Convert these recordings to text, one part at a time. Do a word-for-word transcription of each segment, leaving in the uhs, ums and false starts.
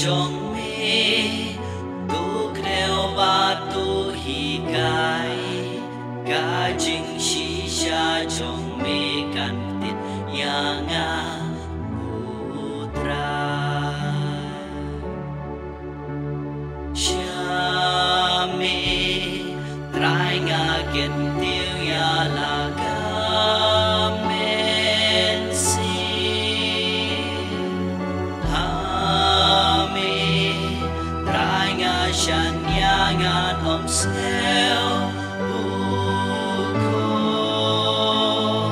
jong me, to kdew bad to hikai, ka jingshisha jong me kan tip ïa nga, U Trai. Sha me, Trai, nga kyntiew ïa la ka mynsiem. Ha me, Trai, nga shaniah, ngan ym sngew u khor.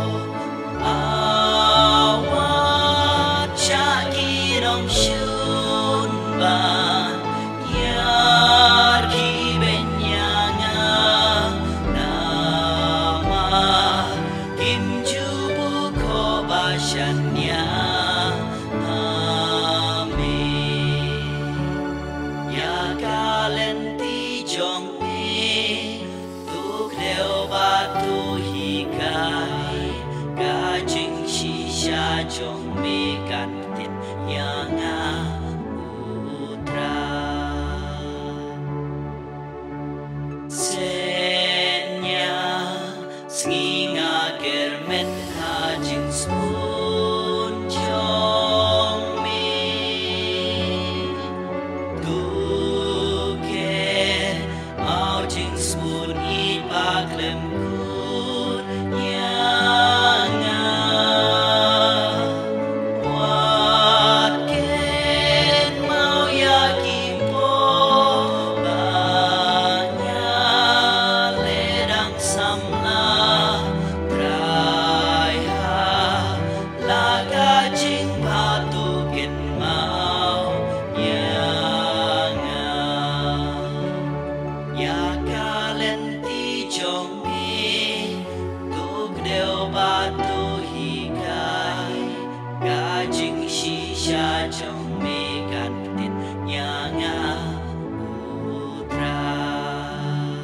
Awad sha ki nongshun ban ïarkhibeiñ ïa nga, namar kim ju bukhoh ba shaniah ha me. Ïa ka lynti jong me, to kdew bad to hikai, ka jingshisha jong me kan tip ïa nga, U Trai. Sien ïa sngi nga kyrmen ha jingsbun jong me. To kynmaw jingsbun ïeit ba khlem kut ïa nga. Wat kynmaw ïa ki por ba nga leh dang samla, Trai, ha la ka jingbha to kynmaw ïa nga. Ïa ka lynti jong me, to kdew bad to hikai, ka jingshisha jong me kan tip ïa nga, U Trai.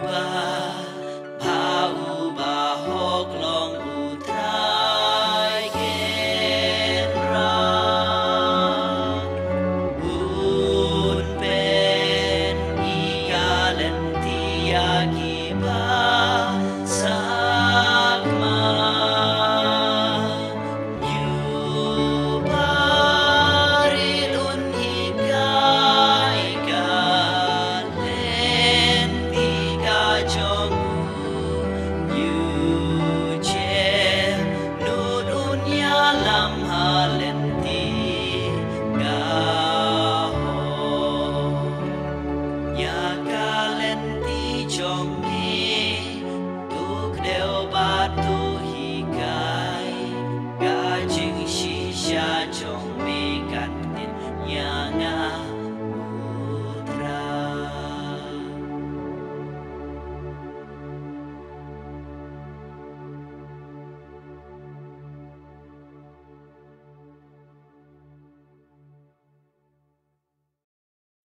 Uba